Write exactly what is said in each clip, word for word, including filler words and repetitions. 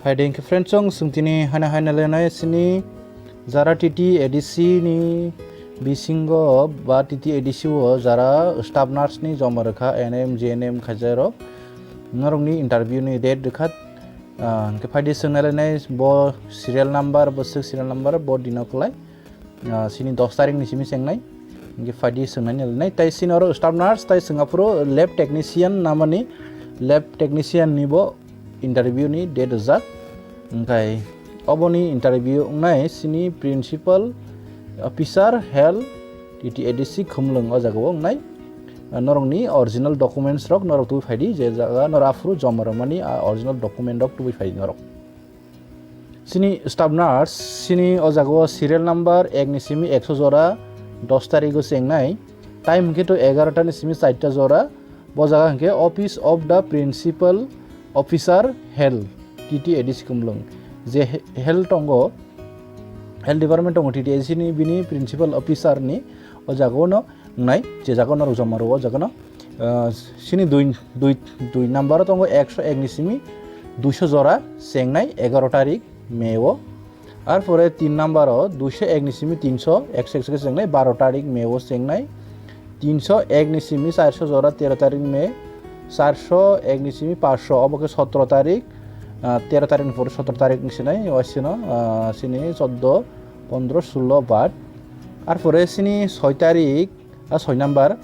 Hai de, hingke friends, chwng tini haino haino lenai sini jara T T A D C ni bisingo ba T T A D C o jara staff nurse ni joma rwkha, A N M, G N M khaijak rok, norokni interview ni date rwkha. Ah, hingke phaidi swngnai lenai bo serial number, bo swk serial number, bo dino kwlai. Ah, sini dos tarik ni simi chengnai, hingke phaidi swngnai lenai. Tai sini oro staff nurse, tai swng aphuru lab technician namani, lab technician ni bo interview ni date rijak. Hingkai oboni interview wngnai sini principal officer health T T A D C Khumlwng o jaga o wngnai. Ah, norokni original documents rok norok tubui phaidi, je jaga norok aphuru joma rwmani, ah, original document rok tubui phaidi norok. Sini staff nurse, sini o jaga o serial number ek ni simi ekso jora dos tarik o chengnai. Time hingke to egarota ni simi charta jora. Bo jaga hingke Office of the Principal Officer Health, T T A D C Khumlwng. Je he-, health tongo, health department tongo T T A D C ni, bini principal officer ni o jaga o no wngnai, je jaga o norok joma rwo o jaga no. Ah, sini dui, dui, dui number o tongo ekso ek ni simi duiso jora chengnai egarota tarik May o. Arpore tin number o duiso ek ni simi tinso ekso ekso khe chengnai, baro tarik May o chengnai. Tinso ek ni simi charso jora tero tarik May, charso ek ni simi paso, obo khe sotro tarik, ah, tero tarik ni pore sotro tarik ni sinai, o sino, ah, sini choddo, pondro, sullo, bat. Arpore sini soi tarik, ah, soi number,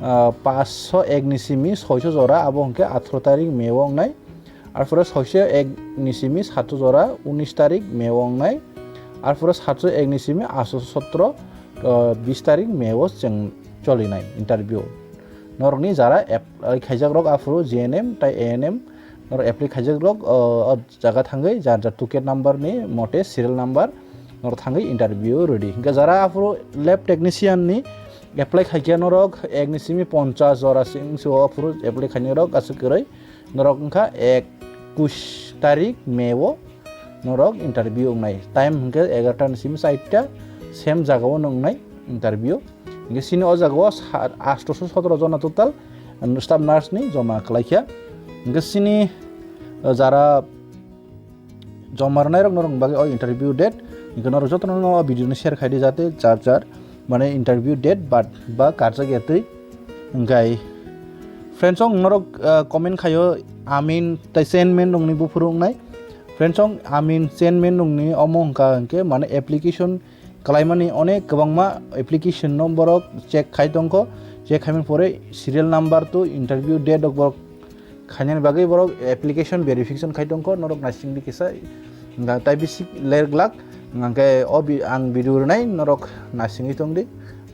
ah, paso ek ni simi soiso jora, abo hingke athro tarik May o wngnai. Arpore soiso ek ni simi sato jora unis tarik May o wngnai. Arpore sato ek ni simi aso sotro, ah, bis tarik May o cheng cholinai interview. Norokni jara apply khaijak rok aphuru G N M tai A N M norok apply khaijak rok, ah, o jaga thangwi jar jar ticket number ni mote serial number norok thangwi interview rwdi. Hingke jara aphuru lab technician ni apply khaikhe norok ek ni simi ponchas jora sing sio aphuru apply khainai rok aswk kwrwi. Norok wngkha ekush tarik May o norok interview wngnai. Time hwnkhe egarota ni simi charta, same jaga o wngnai interview. Hingke sini o jaga o sa-, astoso sotoro jona total staff nurse ni joma kwlaikha. Hingke sini, o, jara joma rwnairok norokni bagwi o interview date, hingke norok jotono o video no share khaidi, jate jar jar mane interview date ba, ba karjak ya twi. Hingkai friends, chwng norok, ah, comment khaio, Amin tai Chairman rokni buphuru wngnai. Friends, chwng Amin Chairman rokni omo hwnkha hwnkhe mane application kwlaimani onek kwbangma application no borok check khai tongkho, check khaimani pore serial number to interview date rok borok khainani bagwi borok application verification khai tongkho, norok naisingdi kisa, hingkha tai bisi ler glak, hingkhe o bi-, ang video rwnai norok naisingwi tongdi,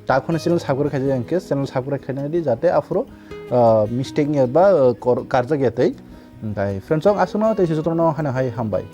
takhwno channel subscribe khaijak hingkhe channel subscribe khainai di, jate aphuru, ah, mistake ya ba, ah, kor-, karjak ya tei. Hingkhe friends, chwng aswkno tei se jotono haino hai hambai.